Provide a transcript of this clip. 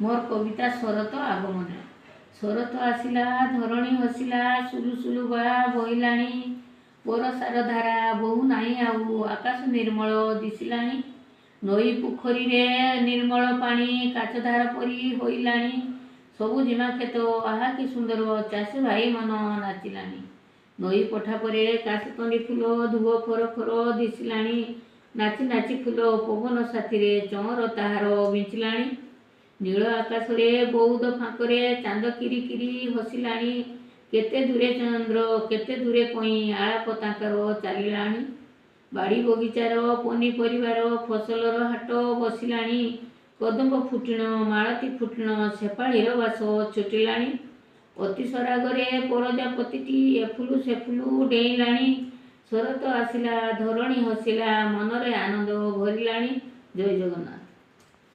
ମୋର କବିତା ଶରତ ଆଗମନ। ଶରତ ଆସିଲା, ଧରଣୀ ହସିଲା, ସୁଲୁ ସୁଲୁ ବାଆ ବହିଲାଣି। ବରଷାର ଧାରା ବହୁ ନାହିଁ ଆଉ, ଆକାଶ ନିର୍ମଳ ଦିଶିଲାଣି। ନଈ ପୋଖରୀରେ ନିର୍ମଳ ପାଣି କାଚଧାର ପରି ହୋଇଲାଣି। ସବୁଜିମା କ୍ଷେତ ଆହା କି ସୁନ୍ଦର, ଚାଷୀ ଭାଇ ମନ ନାଚିଲାଣି। ନଈ ପଠା ପରେ କାଶତଣ୍ଡି ଫୁଲ ଧୁବ ଫର ଫର ଦିଶିଲାଣି। ନାଚି ନାଚି ଫୁଲ ପବନ ସାଥିରେ ଚଅଁର ତାହାର ବିଞ୍ଚିଲାଣି। ନୀଳ ଆକାଶରେ ବଉଦ ଫାଙ୍କରେ ଚାନ୍ଦ କିରି କିରି ହସିଲାଣି। କେତେ ଦୂରେ ଚନ୍ଦ୍ର, କେତେ ଦୂରେ କଇଁ, ଆଳାପ ତାଙ୍କର ଚାଲିଲାଣି। ବାଡ଼ି ବଗିଚାର ପନିପରିବାର ଫସଲର ହାଟ ବସିଲାଣି। କଦମ୍ବ ଫୁଟିଣ, ମାଳତୀ ଫୁଟିଣ, ଶେଫାଳିର ବାସ ଛୁଟିଲାଣି। ଅତି ସରାଗରେ ପରଜାପତିଟି ଏଫୁଲୁ ସେଫୁଲୁ ଡେଇଁଲାଣି। ଶରତ ଆସିଲା, ଧରଣୀ ହସିଲା, ମନରେ ଆନନ୍ଦ ଭରିଲାଣି। ଜୟ ଜଗନ୍ନାଥ।